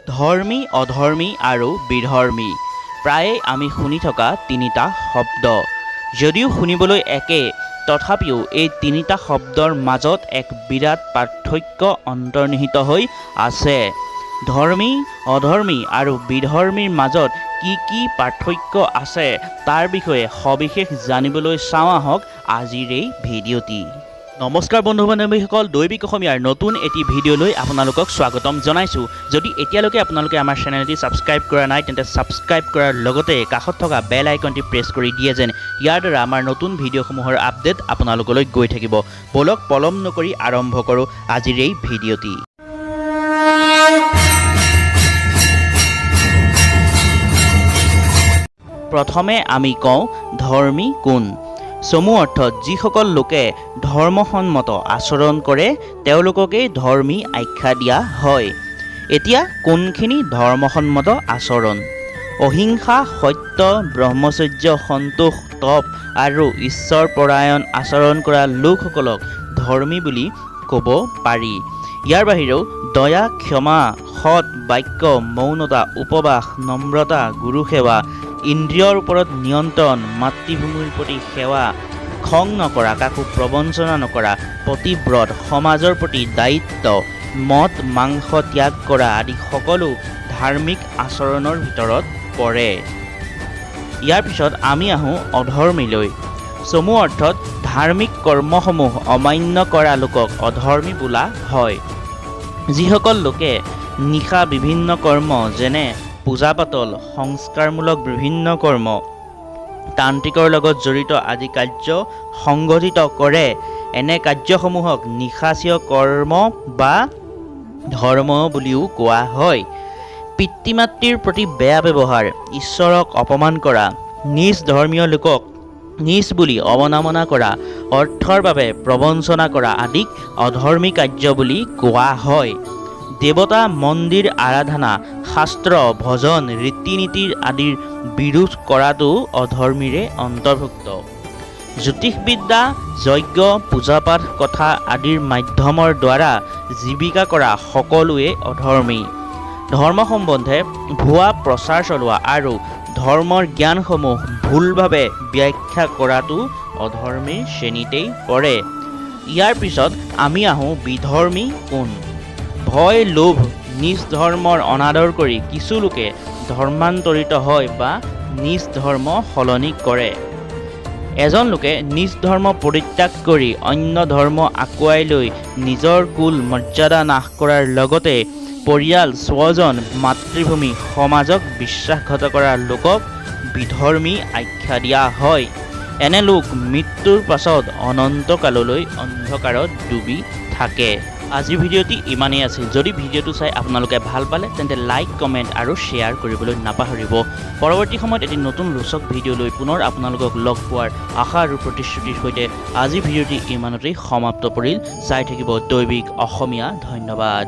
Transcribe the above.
ধৰ্মী, অধৰ্মী আৰু বিধৰ্মী, প্ৰায়ে আমি শুনি থকা তিনিটা শব্দ। যদিও শুনিবলৈ একে, তথাপিও এই তিনিটা শব্দৰ মাজত এক বিৰাট পাৰ্থক্য অন্তৰ্নিহিত হৈ আছে। ধৰ্মী, অধৰ্মী আৰু বিধৰ্মীৰ মাজত কি কি পাৰ্থক্য আছে, তাৰ বিষয়ে সবিশেষ জানিবলৈ চাওঁ আহক আজিৰ এই ভিডিঅ'টি। নমস্কাৰ বন্ধু বান্ধৱীসকল, দৈবিক অসমীয়াৰ নতুন এটি ভিডিঅ'লৈ আপোনালোকক স্বাগতম জনাইছোঁ। যদি এতিয়ালৈকে আপোনালোকে আমাৰ চেনেলটি ছাবস্ক্ৰাইব কৰা নাই, তেন্তে ছাবস্ক্ৰাইব কৰাৰ লগতে কাষত থকা বেল আইকনটি প্ৰেছ কৰি দিয়ে যেন ইয়াৰ দ্বাৰা আমাৰ নতুন ভিডিঅ'সমূহৰ আপডেট আপোনালোকলৈ গৈ থাকিব। ব'লক, পলম নকৰি আৰম্ভ কৰোঁ আজিৰ এই ভিডিঅ'টি। প্ৰথমে আমি কওঁ, ধৰ্মী কোন? চমু অৰ্থত যিসকল লোকে ধৰ্মসন্মত আচৰণ কৰে, তেওঁলোককেই ধৰ্মী আখ্যা দিয়া হয়। এতিয়া কোনখিনি ধৰ্মসন্মত আচৰণ? অহিংসা, সত্য, ব্ৰহ্মচৰ্য, সন্তোষ, তপ আৰু ঈশ্বৰপৰায়ণ আচৰণ কৰা লোকসকলক ধৰ্মী বুলি ক'ব পাৰি। ইয়াৰ বাহিৰেও দয়া, ক্ষমা, সৎ বাক্য, মৌনতা, উপবাস, নম্ৰতা, গুৰুসেৱা, ইন্দ্ৰিয়ৰ ওপৰত নিয়ন্ত্ৰণ, মাতৃভূমিৰ প্ৰতি সেৱা, খং নকৰা, কাকো প্ৰবঞ্চনা নকৰা, পতিব্ৰত, সমাজৰ প্ৰতি দায়িত্ব, মদ মাংস ত্যাগ কৰা আদি সকলো ধাৰ্মিক আচৰণৰ ভিতৰত পৰে। ইয়াৰ পিছত আমি আহোঁ অধৰ্মীলৈ। চমু অৰ্থত ধাৰ্মিক কৰ্মসমূহ অমান্য কৰা লোকক অধৰ্মী বোলা হয়। যিসকল লোকে নিশা বিভিন্ন কৰ্ম, যেনে পূজা পাতল, সংস্কাৰমূলক বিভিন্ন কৰ্ম, তান্ত্ৰিকৰ লগত জড়িত আদি কাৰ্য সংঘটিত কৰে, এনে কাৰ্যসমূহক নিশাচীয় কৰ্ম বা ধৰ্ম বুলিও কোৱা হয়। পিতৃ মাতৃৰ প্ৰতি বেয়া ব্যৱহাৰ, ঈশ্বৰক অপমান কৰা, নিজ ধৰ্মীয় লোকক নীচ বুলি অৱনমনা কৰা, অৰ্থৰ বাবে প্ৰবঞ্চনা কৰা আদিক অধৰ্মী কাৰ্য বুলি কোৱা হয়। দেৱতা, মন্দিৰ আৰাধনা, শাস্ত্ৰ, ভজন, ৰীতি নীতিৰ আদিৰ বিৰোধ কৰাটো অধৰ্মীৰে অন্তৰ্ভুক্ত। জ্যোতিষবিদ্যা, যজ্ঞ, পূজা পাঠ, কথা আদিৰ মাধ্যমৰ দ্বাৰা জীৱিকা কৰা সকলোৱে অধৰ্মী। ধৰ্ম সম্বন্ধে ভুৱা প্ৰচাৰ চলোৱা আৰু ধৰ্মৰ জ্ঞানসমূহ ভুলভাৱে ব্যাখ্যা কৰাটো অধৰ্মীৰ শ্ৰেণীতেই পৰে। ইয়াৰ পিছত আমি আহোঁ, বিধৰ্মী কোন? ভয়, লোভ, নিজ ধৰ্মৰ অনাদৰ কৰি কিছু লোকে ধৰ্মান্তৰিত হয় বা নিজ ধৰ্ম সলনি কৰে। এজন লোকে নিজ ধৰ্ম পৰিত্যাগ কৰি অন্য ধৰ্ম আঁকোৱালি লৈ নিজৰ কুল মৰ্যাদা নাশ কৰাৰ লগতে পৰিয়াল, স্বজন, মাতৃভূমি, সমাজক বিশ্বাসঘাত কৰা লোকক বিধৰ্মী আখ্যা দিয়া হয়। এনে লোক মৃত্যুৰ পাছত অনন্তকাললৈ অন্ধকাৰত ডুবি থাকে। আজিৰ ভিডিঅ'টি ইমানেই আছিল। যদি ভিডিঅ'টো চাই আপোনালোকে ভাল পালে, তেন্তে লাইক, কমেণ্ট আৰু শ্বেয়াৰ কৰিবলৈ নাপাহৰিব। পৰৱৰ্তী সময়ত এটি নতুন ৰোচক ভিডিঅ' লৈ পুনৰ আপোনালোকক লগ পোৱাৰ আশা আৰু প্ৰতিশ্ৰুতিৰ সৈতে আজিৰ ভিডিঅ'টি ইমানতেই সমাপ্ত পৰিল। চাই থাকিব দৈবিক অসমীয়া। ধন্যবাদ।